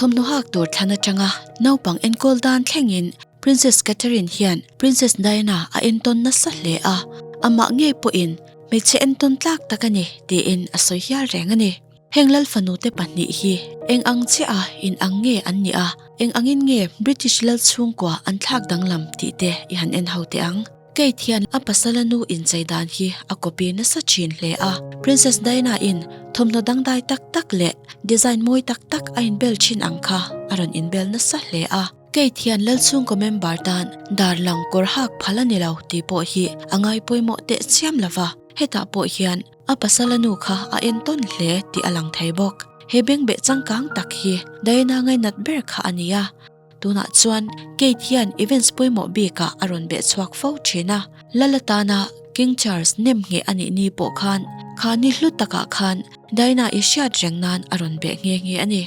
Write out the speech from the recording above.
Thawmhnaw hak tur thlan atanga naupang enkawl dan thlengin Princess Catherine hian Princess Diana a entawn nasa hle a, amah ngei pawhin hmeichhe entawn tlak tak a ni tiin a sawi hial reng a ni. Heng lal fanute pahnih hi eng ang chiah a in ang nge an nih a, eng angin nge British lal chhungkua an thlak danglam tih te i han en ho teh ang. Kate hian a pasala nu inchei dan hi a copy nasa thin hle a, Princess Diana in thawmhnaw dangdai tak tak leh design mawi tak tak a inbel thin ang kha a rawn inbel nasa hle a. Kate hian lal chhungkaw member tan dar lang kawr hak phal a ni lo tih pawh hi a ngai pawimawh teh chiam lova, hetah pawh hian a pasala nu kha a entawn hle tih a lang thei bawk. He bengbeh changkang tak hi Diana ngainat ber kha a ni a. Tunah chuan Kate hian events pawimawh bikah a rawn beh chhuak fo thin a, Lal atana King Charles nem ngheh a nih ni pawh khan kha ni hlu takah khan Diana i hriat reng nan a rawn beh nghe nghe a ni.